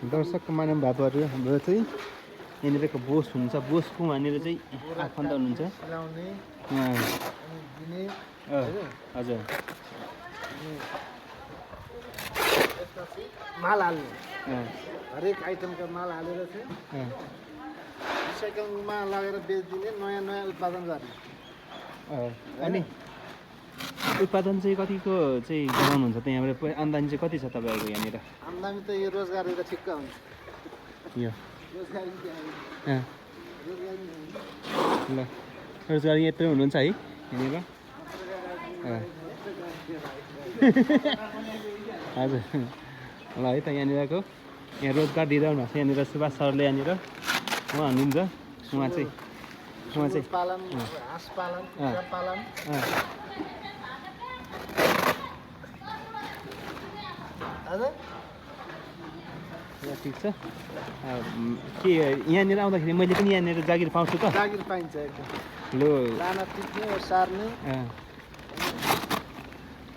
दर्शक महानुभावहरू हाम्रो चाहिँ यहाँनिरको बोस हुन्छ बोसको वहाँनिर चाहिँ आफन्त हुनुहुन्छ हजुर माल हाल्ने हरेक आइटमको माल हालेर चाहिँ रिसाइकलिङमा लगेर बेचिदिने नयाँ नयाँ उत्पादन गर्ने अनि उत्पादन चाहिँ कतिको चाहिँ गराउनुहुन्छ त्यहाँबाट आम्दानी चाहिँ कति छ तपाईँहरूको यहाँनिर आम्दानी त यो रोजगारी त ठिक्क हुन्छ यो रोजगारी ल रोजगारी यत्रो हुनुहुन्छ है यहाँनिर हजुर ल है त यहाँनिरको यहाँ रोजगार दिइरहनु भएको छ यहाँनिर सुभाष सरले यहाँनिर उहाँ हुनुहुन्छ उहाँ चाहिँ पालन हाँस पालन कुखुरा पालन ठिक छ के यहाँनिर आउँदाखेरि मैले पनि यहाँनिर जागिर पाउँछु त जागिर पाइन्छ एकदम लो दाना टिप्ने सार्ने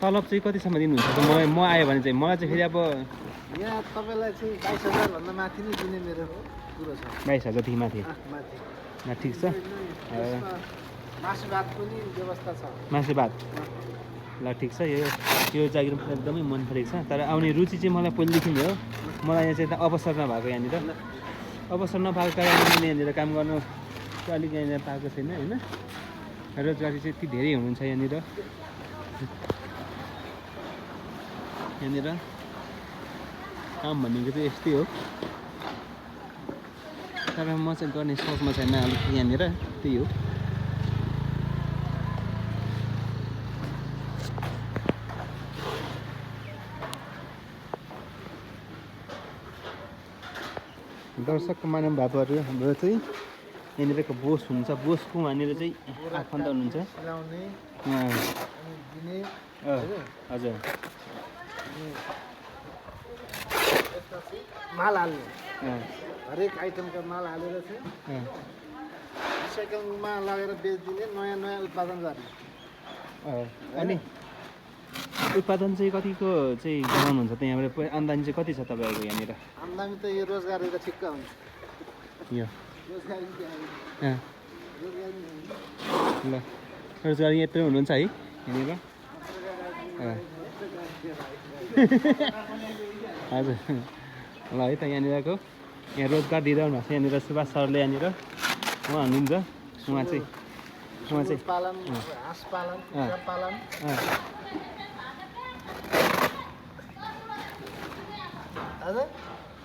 तलब चाहिँ कतिसम्म दिनुहुन्छ त म आयो भने चाहिँ मलाई चाहिँ फेरि अब यहाँ तपाईँलाई चाहिँ 22,000 भन्दा माथि नै दिने मेरो कुरो छ 22,000 देखि माथि ठिक छ मासु भात पनि व्यवस्था छ मासु भात ल ठिक छ यो जागिर एकदमै मन परेको छ तर आउने रुचि चाहिँ मलाई पहिलेदेखि नै हो मलाई यहाँ चाहिँ अवसर नभएको यहाँनिर अवसर नपाएको कारणले मैले यहाँनिर काम गर्नु अलिक यहाँनिर पाएको छैन होइन रोजगारी चाहिँ यति धेरै हुनुहुन्छ यहाँनिर काम भनेको चाहिँ यस्तै हो तर म चाहिँ गर्ने सोचमा छैन अलिक यहाँनिर त्यही हो दर्शक महानुभावहरू हाम्रो चाहिँ यहाँनिरको बोस हुन्छ बोसको वहाँनिर चाहिँ आफन्त हुनुहुन्छ हजुर माल हाल्ने हरेक आइटमको माल हालेर चाहिँ रिसाइकलिङमा लगेर बेचिदिने नयाँ नयाँ उत्पादन गर्ने अनि उत्पादन चाहिँ कतिको चाहिँ गराउनुहुन्छ त्यहाँबाट आम्दानी चाहिँ कति छ तपाईँहरूको यहाँनिर आम्दानी त यो रोजगारी त ठिक्क हुन्छ यो रोजगारी ल रोजगारी यत्रो हुनुहुन्छ है यहाँनिर हजुर ल है त यहाँनिरको यहाँ रोजगार दिइरहनु भएको छ यहाँनिर सुभाष सरले यहाँनिर उहाँ हुनुहुन्छ उहाँ चाहिँ पालन हाँस पालन कुखुरा पालन हजुर